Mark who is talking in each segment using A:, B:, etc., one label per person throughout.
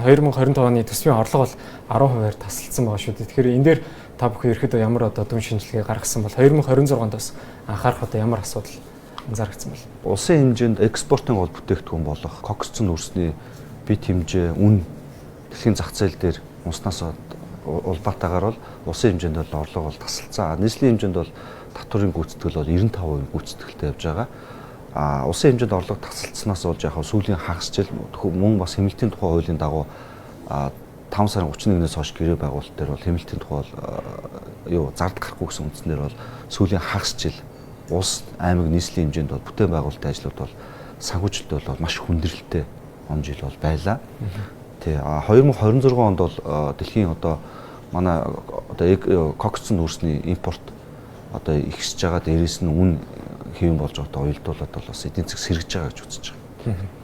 A: байна. 2025 оны төсвийн орлого бол 10%-аар тасалдсан байгаа шүү дээ. Тэгэхээр энэ дээр та бүхэн ерөөдөө ямар одоо дүн шинжилгээ гаргасан бол 2026 онд бас анхаарах одоо ямар асуудал анзаарэгдсэн бол?
B: Улсын хэмжээнд экспортын гол бүтээгдэхүүн болох коксцон үрсний бит хэмжээ, үн дэлхийн зах зээл дээр унснаас улбаатаагаар бол улсын хэмжээнд бол орлого бол тасалдсан. Нийслэлийн хэмжээнд бол татварын гүйцэтгэл бол 95% гүйцэтгэлтэй явж байгаа. А улсын хэмжээнд орлого тасалдсанаас болж яг сүүлийн хагас жил мөн бас хэмнэлтийн тухай хуулийн дагуу 5 сарын 31-ээс хойш гэрээ байгуулалт дээр бол хэмнэлтийн тухай бол юу зардал гарахгүй гэсэн үндснээр бол сүүлийн хагас жил улс, аймаг, нийслэлийн хэмжээнд бол бүтээн байгуулалтын ажлууд бол санхүүжилт бол маш хүндрэлтэй он жил бол байлаа. Тий, 2026 онд бол дэлхийн одоо манай одоо коксцон нүүрсний импорт одоо ихсэж байгаа, дээрээс нь үн хэвэн болж байгаатай уялдуулаад бол бас эдийн засаг сэргэж байгаа гэж үзэж байгаа.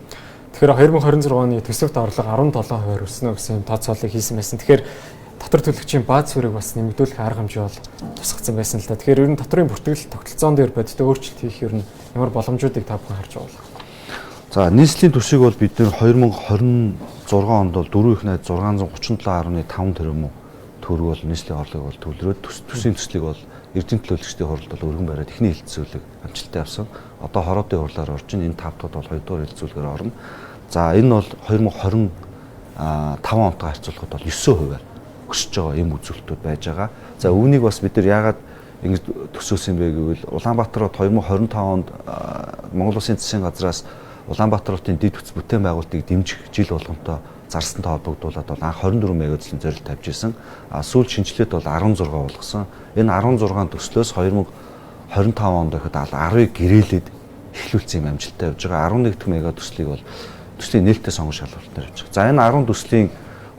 A: Тэгэхээр 2026 оны төсөвт орлого 17% өснө гэсэн юм тооцоолыг хийсэн байсан. Тэгэхээр татвар төлөгчийн бааз суурийг бас нэмэгдүүлэх арга хэмжээ бол тусгацсан байсан л да. Тэгэхээр ер нь татварын бүртгэл тогтолцоон дээр бодиттой өөрчлөлт хийх ер нь ямар боломжуудыг та бүхэн харж байгаа вэ?
B: За, нийслэлийн төсвийг бол бид нэр 2026 онд бол 4 их найз 637.5 тэрбум төгрөг бол нийслэлийн орлогыг бол төвлөрөөд төсвийн төслийг бол эрдэнэ төлөөлөгчдийн хуралд бол өргөн бариад эхний хэлтсүүлэг амжилттай авсан. Одоо хороодын хурлаар орж ин энэ 5 дахь бол 2 дугаар хэлтсүүлгээр орно. За, энэ бол 2025 онтойгоо харьцуулахад бол 9%-аар өсөж байгаа юм үзүүлэлтүүд байж байгаа. За, үүнийг бас бид нар яагаад ингэж төсөөсөн бэ гэвэл Улаанбаатар хот 2025 онд Монгол Улсын засгийн газраас Улаанбаатар хотын дэд бүтэц бүтээн байгуулалтыг дэмжих жил болгонтой зарсантай холбогдуулаад бол анх 24 мегадөслийн зорилт тавьж исэн. А сүүл шинжилээд бол 16 болгосон. Энэ 16 төслөөс 2025 онд гэхэд 10-ыг гэрээлээд эхлүүлсэн юм амжилттай явж байгаа. 11 дэх мега төслийг бол төслийн нээлттэй сонгон шалгалтаар явж байгаа. За, энэ 10 төслийн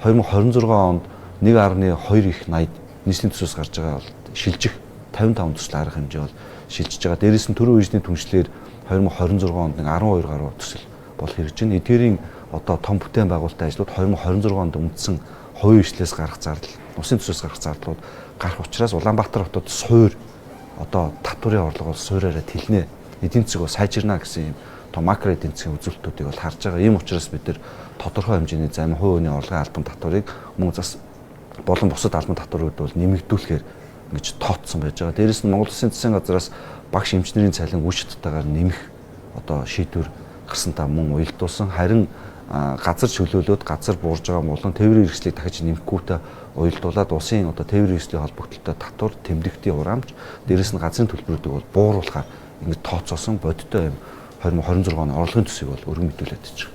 B: 2026 онд 1.2 их 80 нийслэлийн төсөөс гарч байгаа бол шилжих 55 төсөл арга хэмжээ бол шилжиж байгаа. Дээрээс нь түрүү үеийн түншлэлээр 2026 онд нэг 12 гаруй төсөл бол хэрэгж байна. Эдгээрийн одоо том бүтээн байгуулалтын ажлууд 2026 онд үндсэн хувийн хвшлээс гарах зардал, улсын төсвөөс гарах зардлууд гарах учраас Улаанбаатар хотод суур одоо татварын орлого бол суураараа тэлнэ. Эдийн засаг бол сайжирна гэсэн юм том макро эдийн засгийн үзүүлэлтүүдийг бол харж байгаа. Ийм учраас бид нар тодорхой хэмжээний зарим хувийн хүний орлогын албан татварыг мөн зас болон бусад албан татварууд бол нэмэгдүүлэхээр ингэж тооцсон байж байгаа. Дээрээс нь Монгол Улсын засгийн газраас багш эмчнэрийн цалин үе шаттайгаар нэмэх одоо шийдвэр гарсантай мөн уялдуулсан. Харин газар чөлөөлөөд газар буурж байгаа болон тээврийн хэрэгслийг дахиж нэмэхгүйтэй уялдуулаад улсын одоо тээврийн хэрэгслийн холбогдлолтой татвар, тэмдэгтийн хураамж, дээрээс нь газрын төлбөрүүдийг бол бууруулахаар ингэж тооцоосон бодиттой юм 2026 оны орлогын төсвийг бол өргөн мэдүүлээд байгаа.